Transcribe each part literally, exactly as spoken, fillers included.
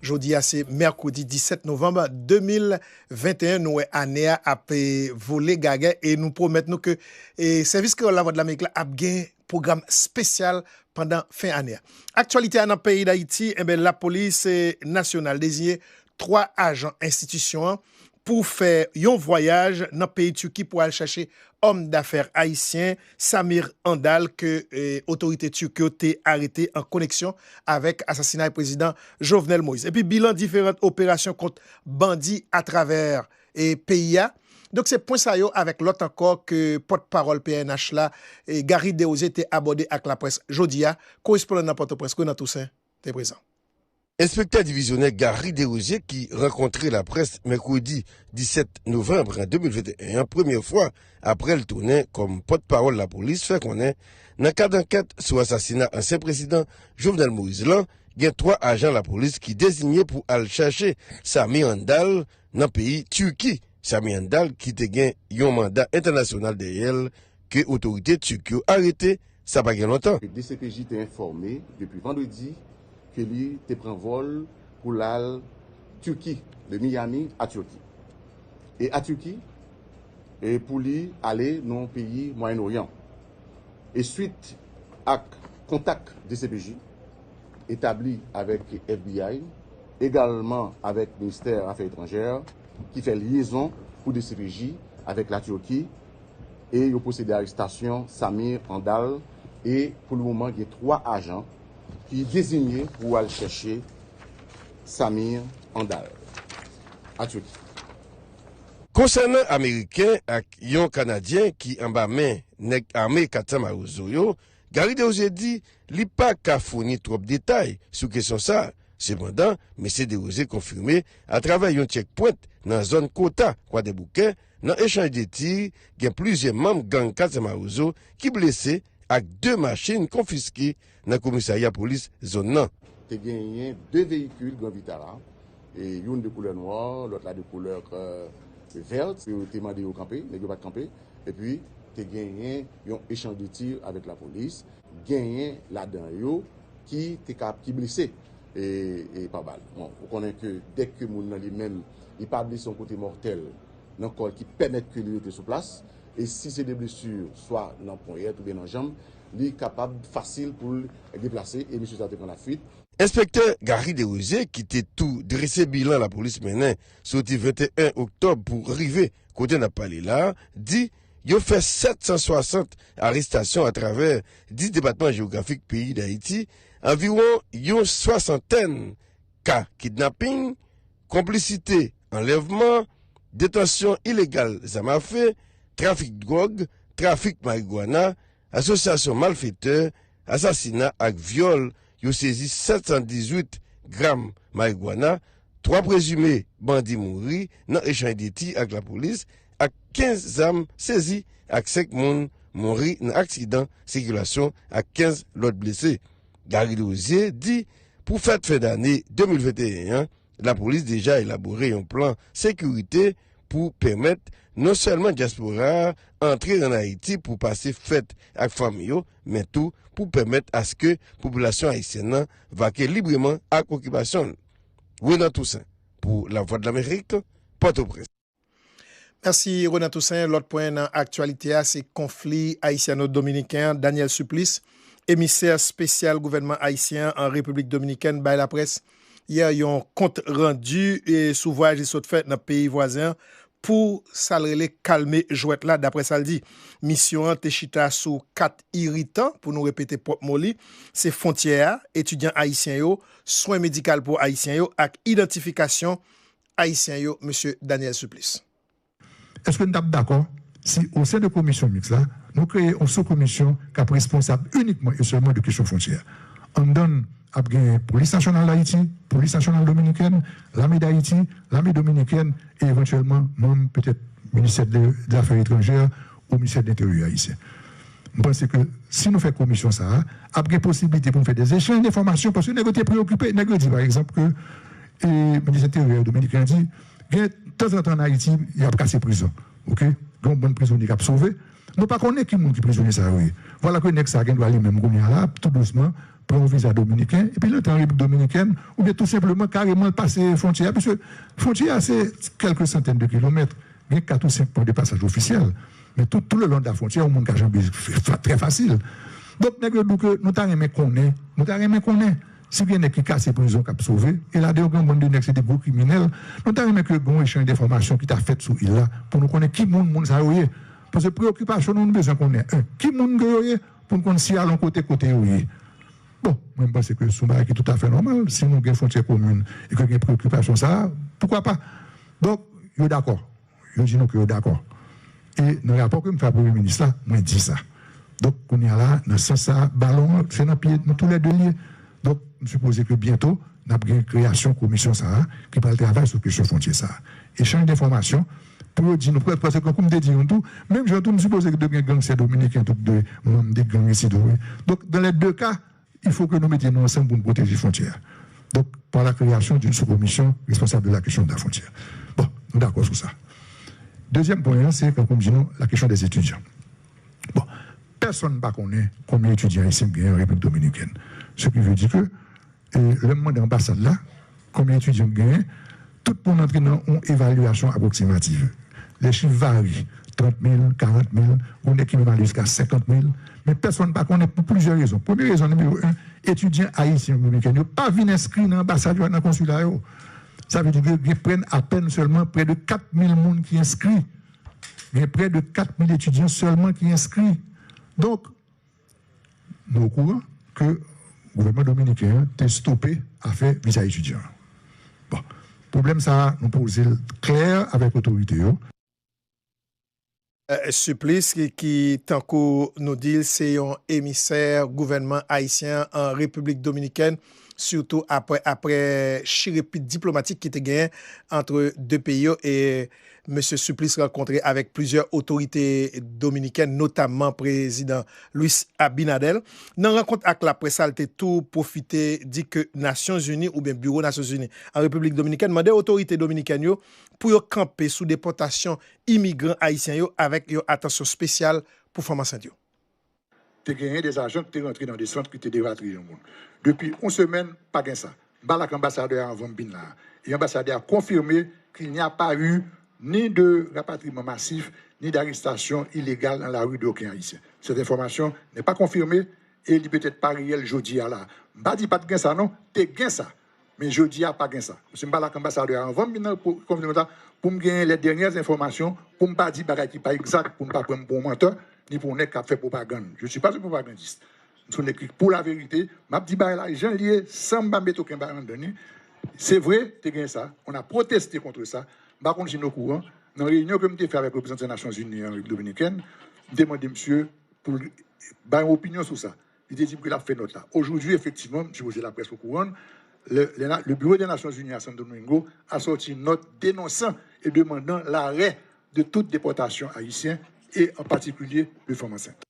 Jodi a se mèkredi disèt novanm de mil venteyen, nou wè ane a ap eh, vole gagè e nou pwomèt nou ke eh, Sèvis Kreyòl Lavwadlamerik la ap gen pwogram espesyal pandan fen ane a. Aktyalite a nan peyi Dayiti, enben, lapolis eh, nasyonal deziye twa ajan enstitisyon an pou fè yon vwayaj nan peyi Tiki pou al chache òm dafè ayisyen Samir Handal ke eh, otorite tirk yo te arete an koneksyon avèk asasinay prezidan Jovenel Moïse. Epi bilan diferan operasyon kont bandi atravè eh, peyi a. Donk se pwen sa yo avèk lòt ankò ke pòtpawòl P N H la, eh, Garry Desrosiers te abòde ak laprès jodi a. Korespondan nan Pòtoprens, Renan Toussaint, te prezan. Enspektè divizyonè Garry Desrosiers ki rankontre laprès mèkredi disèt novanm de mil venteyen an premyè fwa apre l tounen kòm pòtpawòl lapolis fè konnen nan kad ankèt sou asasina ansyen prezidan Jovenel Moïse lan, gen twa ajan lapolis ki deziye pou al chache Samir Handal nan peyi Tiki. Samir Handal ki te gen yon manda entènasyonal dèyè l ke otorite tirk yo arete sa pa gen lontan. D C P J te enfòme depi vandredi ke li te pran vòl pou l al Tiki, de Miami a Tiki. E a Tiki, e pou li ale nan peyi Mwayen Oryan. E swit ak kontak D C P J etabli avèk F B I, egalman avèk Ministè Afè Etranjè, ki fè lyezon pou D C P J avèk Latiki, e yo pwosede arestasyon Samir Handal, e pou le moman gen twa ajan ki deziye pou al chèche Samir Handal. Atyoki. Konsènan Ameriken ak yon Kanadyen ki anba men nèg ame Katsan Mawozo yo, Garry Desrosiers di li pa ka founi twòp detay sou kesyon sa a. Sepandan, mesye Desrosiers konfime atravè yon tchèkpwent nan zòn Kota, Kwadèboukè, nan echanj de tir, gen plizyè manm gang Katsan Mawozo ki blese ak de machin konfiske nan komisarya polis zòn nan. Te genyen de veyikil Gran Vitara, e youn de koulè nwa, lòt la de koulè, euh, vèt, yo te mande yo kanpe, nèg yo pa t kanpe, epi te genyen yon echanj de tir avèk lapolis, genyen ladan yo ki te ka, ki blese e, e pa bal. Bon, ou konnen ke dèk ke moun nan li menm, li pa blese yon kote mòtèl nan kò l ki pèmèt ke li rete sou plas, e si se de blesi swa nan ponyèt oubyen nan janm, li kapab fasil pou l deplase e mesye sa te pran lafuit. Enspektè Garry Desrosiers, ki te tou drese bilan lapolis mennen soti venteyen oktòb pou rive kote n ap pale la a, di yo fè sèt san swasant arestasyon atravè dis depatman jewografik peyi Dayiti, anviwon yon swasantèn ka kidnaping, konplisite anlèvman, detansyon ilegal zam afe, trafik dwòg, trafik marigwana, asosyasyon malfetè, asasina ak vyòl, yo sezi sèt san dizuit gram marigwana, twa prezime bandi mouri nan echanj de tir ak lapolis, ak kenz zam sezi ak senk moun mouri nan aksidan sikilasyon ak kenz lòt blese. Garry Desrosiers di pou fèt fen dane de mil venteyen an, lapolis deja elabore yon plan sekirite pou pèmèt non sèlman dyaspora a antre ann Ayiti pou pase fèt ak fanmi yo, men tou pou pèmèt aske popilasyon ayisyèn nan vake libreman ak okipasyon l. Renan Toussaint, pou Lavwadlamerik, Pòtoprens. Mèsi, Renan Toussaint. Lòt pwen nan aktyalite a, se konfli ayisyano-dominiken an. Daniel Supplice, emisè espesyal gouvènman ayisyen an an Repiblik Dominikèn, bay laprès yè yon kont randi e sou vwayaj li sot fè nan peyi vwazen an pou sa l rele kalme jwèt la, daprè sa l di. Misyon an te chita sou kat iritan, pou nou repete pwòp mo li, se fwontyè a, etidyan ayisyen yo, swen medikal pou ayisyen yo ak idantifikasyon ayisyen yo, mesye Daniel Supplice. Èske n t ap dakò si, o sen de komisyon miks la, nou kreye yon soukomisyon k ap responsab inikman e sèlman de kesyon fwontyè a? Anndan l, ap gen Polis Nasyonal Dayiti, Polis Nasyonal Dominikèn, Lame Dayiti, Lame Dominikèn, e evantyèlman manm petèt Ministè de, de Afè Etranjè ou Ministè de Lenteryè ayisyen. M panse ke si nou fè komisyon sa a, ap gen posiblite pou n fè de zechanj enfòmasyon, paske nèg yo te preyokipe, nèg yo di, pa egzanp, ke e, Minis Enteryè dominiken an di, gen tanzantan ann Ayiti, y ap kase prizon. Oke? Gen yon bann prizonye k ap sove. Nou pa konnen ki moun ki prizonye sa yo ye. Vwala ke nèg sa a gen dwa li menm kounye a la, tou dousman, pran yon viza dominiken, epi l antre an Repiblik Dominikèn, oubyen tou senpleman, kareman, l pase fwontyè a, piske fwontyè a se kèlke santèn de kilomèt, gen kat ou senk pwen de pasaj ofisyèl, men tout, tout le long de la frontière, yon moun ka janbe f- fa- trè fasil. Donk, nèg yo di w ke nou ta renmen konnen, nou ta renmen konnen, si gen nèg ki kase prizon k ap sove, e ladan yo gen yon bann de nèg se de gwo kriminèl, nou ta renmen ke gen yon echanj de enfòmasyon ki ta fèt sou il la, pou nou konnen ki moun, moun sa yo ye. Paske preyokipasyon nou, nou bezwen konnen, en, ki moun ke yo ye, pou n konn si al yon kote, kote yo ye. Bon, mwen, m panse ke se yon bagay ki toutafè nòmal. Si nou gen fwontyè komin e ke gen preyokipasyon sa a, poukwa pa? Donk, yo dakò. Yo di nou ke yo dakò. E nan rapò ke m fè a Premye Minis la, mwen di sa. Donk, kounye a la, nan sans sa a, balon an, se nan pye nou toulède l ye. Donk, m sipoze ke byento, n ap gen kreyasyon komisyon sa a ki pral travay sou kesyon fwontyè sa a. Echanj de enfòmasyon, pou yo di nou, paske, kou m te di nou tou, menm jan tou, m sipoze ke gen gangstè dominiken tou, de manm de gang isit tou, wi. Donk, dans les deux cas, il faut que nou mete nou ansanm pou n pwoteje fwontyè a. Donk, par la création d'une sous-commission responsable de la question de la frontière. Bon, nou dakò sou sa. Dezyèm pwen an, se, kan m di nou, la question des étudiants. Bon, pèsonn pa konnen konbyen etidyan ayisyen k genyen an Repiblik Dominikèn. Ce qui veut dire que, e, lè m mande anbasad la, konbyen etidyan k genyen, tout moun antre nan yon evalyasyon apwoksimativ. Les chiffres varient, trant mil, karant mil, ou nèg ki menm ale jiska senkant mil, men pèsonn pa konnen pou plizyè rezon. Premye rezon, nimewo en, etidyan ayisyen dominiken yo pa vin enskri nan anbasad yo ak nan konsila yo. Sa vle di ke gen prè, apèn sèlman prè de kat mil moun ki enskri. Gen prè de kat mil etidyan sèlman ki enskri. Donk, nou okouran ke gouvènman dominiken an te stope afè viza etidyan an. Bon, pwoblèm sa a, nou poze l klè avèk otorite yo. Supplice, ki, ki, tankou nou di l, se yon emisè gouvènman ayisyen an an Repiblik Dominikèn, sitou apre, apre chirepit diplomatik ki te genyen ant de peyi yo, e Mesye Supplice rankontre avèk plizyè otorite dominikèn, notamman Prezidan Luis Abinader. Nan rankont ak laprès la, l te tou pwofite di ke Nasyonzini oubyen Biwo Nasyonzini an Repiblik Dominikèn mande otorite dominikèn yo pou yo kanpe sou depòtasyon imigran ayisyen yo avèk yon atansyon espesyal pou fanm ansent yo. Te genyen de ajan ki te rantre nan de sant ki te depatriye yon moun. Depi yon semèn, pa gen sa. M pale ak anbasadè a anvan m vin la a. E anbasadè a konfime qu'il n'y a pas eu ni de rapatriement massif, ni d'arrestation illégale dans la rue d'aucun Haïtien. Cette information n'est pas confirmée et li petèt pa reyèl jodi a la. M pa di pa t gen sa non, te gen sa. Men jodi a pa gen sa. Paske m pale ak anbasadè a anvan m vin nan konferans la pou m genyen les dernières informations, pou m pa di bagay ki pa egzak, pou n pa pran m pou yon mantè, ni pou yon nèg k ap fè pwopagann. Je suis pas un propagandiste. M se yon nèg ki pou laverite, m ap di bagay la jan l ye, san m pa mete okenn bagay anndan li. Se vre, te gen sa, on a protesté contre ça. M pa konn si n okouran, nan reyinyon ke m te fè avèk reprezantan Nasyonzini an Repiblik Dominikèn, m te mande misye pou l bay yon opinyon sou sa. Li te di m ke l ap fè nòt la. Aujourd'hui, effectivement, m sipoze laprès okouran, le, le, le Bureau des Nations Unies à Santo Domingo a sorti une note dénonçant et demandant l'arrêt de toute déportation haïtienne et en particulier de femmes enceintes.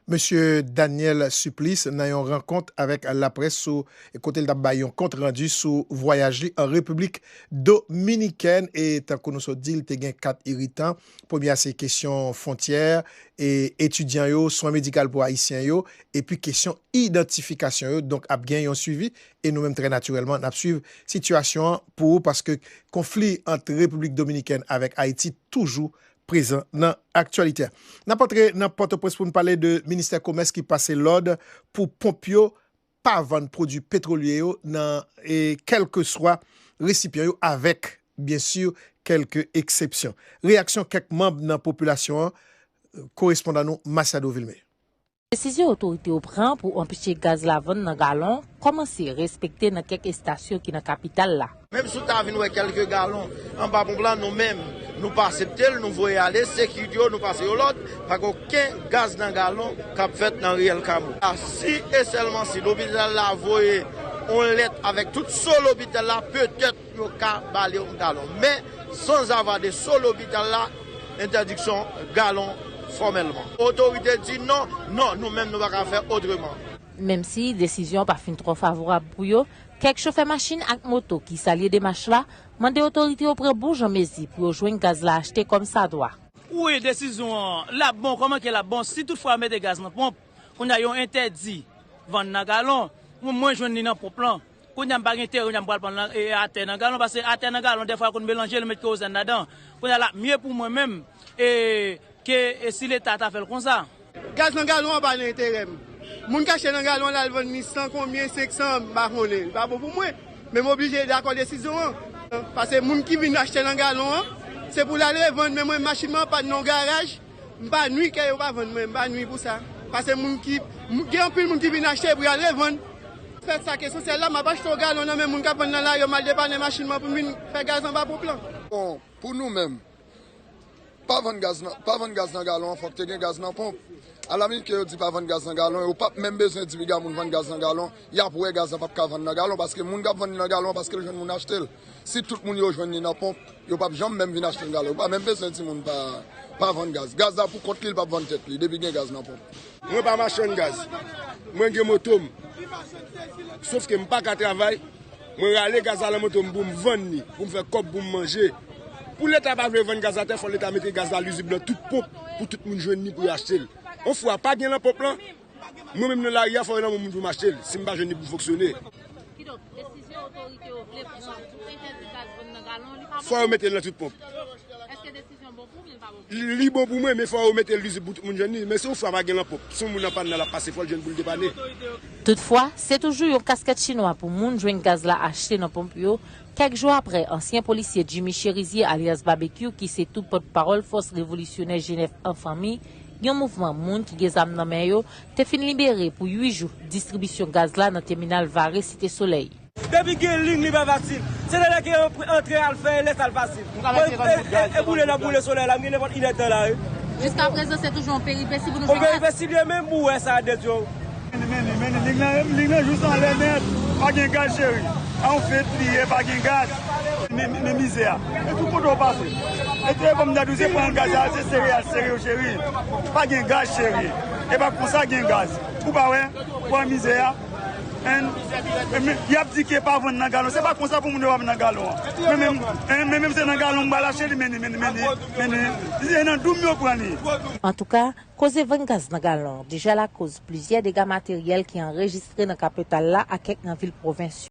Mesye Daniel Supplice nan yon rankont avèk laprès sou kote l t ap bay yon kont randi sou vwayaj li an Repiblik Dominikèn e tankou nou sot di l te gen kat iritan. Premye a se kesyon fwontyè, e etidyan yo, swen medikal pou ayisyen yo, epi kesyon idantifikasyon yo. Donk ap gen yon swivi e nou menm trè natirèlman n ap swiv sitiyasyon an pou ou paske konfli ant Repiblik Dominikèn avèk Ayiti toujou prezan nan aktyalite a. N ap antre nan Pòtoprens pou n pale de Ministè Komès ki pase lòd pou ponp yo pa vann pwodui petwolye yo nan e kèlkeswa resipyan yo avèk, byen si, kèlke eksepsyon. Reyaksyon kèk manm nan popilasyon an, korespondan nou Masiado Vilmé. Desizyon otorite yo pran pou anpeche gaz la vann nan galon kòmanse respekte nan kèk estasyon ki nan kapital la. Menm si w ta vin wè kèlke galon anba ponp la, nou menm, nou pa aksepte l, nou voye ale, sekirite yo, nou pase yo lòd, pa gen okenn gaz nan galon k ap fèt nan riyèl Kamo. A, si e sèlman si lopital la voye yon lèt avèk tout so lopital la, petèt yo ka ba l yon galon. Men, sans avoir de so lopital la, entèdiksyon galon fòmèlman. Otorite di non, non, nou menm nou pa ka fè otreman. Menm si desizyon an pa fin twò favorab pou yo, kèk chofè machin ak moto ki salye demach la mande otorite yo pran bon jan mezi pou yo jwenn gaz la achte kòmsadwa. Wi, desizyon an l ap bon. Kòman ke l ap bon? Si toutfwa yo mete gaz nan ponp, kounye a yo entèdi Vann nan galon, mwen, mwen jwenn li nan ponp lan. Kounye a m pa gen teren, kounye a m pral pran nan, e, atè nan galon, paske atè nan galon, dèfwa, yo konn melanje l, yo met kerozèn ladan. Kounye a, l ap mye pou mwen menm, e, ke, e, si Leta ta fè l konsa. Gaz nan galon an pa nan enterè m. Moun k achte nan galon an, l al vann li san konbyen, senk san, m pa konnen. Li pa bon pou mwen. Men m oblije dakò desizyon an. Paske moun ki vin achte nan galon an, se pou l al revann, men mwen, machin mwen an pa nan yon garaj. M pa nwi ke yo pa vann mwen, m pa nwi pou sa. Paske moun ki, m- gen anpil moun ki vin achte pou y al revann. Fèt sa k esansyèl la, m ap achte yon galon nan men moun k ap vann nan lari, m al depannen machin mwen pou m vin fè gaz anba ponp lan. Bon, pou nou menm, pa vann gaz nan, pa vann gaz nan galon an, fòk te gen gaz nan ponp. Alaminit ke yo di pa vann gaz nan galon, yo p ap menm bezwen di piga moun vann gaz nan galon, y ap wè gaz lan p ap ka vann nan galon, paske moun k ap vann li nan galon an, paske l jwenn moun achte l. Si tout moun yo jwenn li nan ponp, yo p ap janm menm vin achte l nan galon. Yo pa menm bezwen di moun pa, pa vann gaz. Gaz la pou kont li, l p ap vann tèt li, depi gen gaz nan ponp. Mwen pa machann gaz. Mwen gen moto m. Sofke m pa ka travay. Mwen rale gaz la nan moto m pou m vann li, pou m fè kòb pou m manje. Pou Leta pa vle vann gaz atè, fò Leta mete gaz la lizib nan tout ponp, pou tout moun jwenn li pou yo achte l. On fwa pa gen nan ponp lan, mwen menm nan lari a, fò yo nan moun pou m achte l, si m pa jwenn li pou m fonksyone. Kidonk, desizyon otorite yo vle pran pou entèdi gaz vann nan galon, li pa bon? Fò yo mete l nan tout ponp. Èske desizyon bon pou ou oubyen li pa bon pou ou? Li bon pou mwen, men fò yo mete l lizib pou tout moun jwenn li. Men si yon fwa pa gen nan ponp, si yon moun nan pàn nan, l ap pase, fò l jwenn pou l depannen. Toutfwa, se toujou yon kaskèt chinwa pou moun jwenn gaz la achte nan ponp yo. Kèk jou apre, ansyen polisye Jimmy Chérizier alyas Babekyou, ki se tou pòtpawòl Fòs Revolisyonè Jenèf an Fanmi, yon mouvman moun ki gen zam nan men yo, te fin libere pou uit jou distribisyon gaz la nan tèminal Vare Site Solèy. Depi gen liy, li pa fasil. Sètadi ke antre al fè lè sa l fasil. Mwen, e, e, e boule n ap boule solèy la, m gen nenpòt inèdtan la, wi. Jiskaprezan, se toujou yon peripesi pou nou fè fas. Yon peripesi li ye, menm pou wè sa, de Dye. Men li, men li, men li, liy lan, liy lan jis anlè nèt. Pa gen gaz, cheri. A yon fèt li ye, pa gen gaz. Men, men, men mizè a. E tout kote w pase. E te kòm dad ou se pran gaz la, se sere a, sere yo, cheri. Pa gen gaz, cheri. E pa konsa gen gaz. Ou pa wè? Ou wè mizè a? Hein? Men, men, y ap di ke pa vann nan galon. Se pa konsa pou moun yo pa vann nan galon an. Men menm, hein, men menm se nan galon m pral achte li, men li, men li, men li, men li. Se nan doum yo pran li. Antouka, koze vann gaz nan galon deja lakoz plizyè dega materyèl ki anrejistre nan kapital la ak kèk nan vil pwovens yo.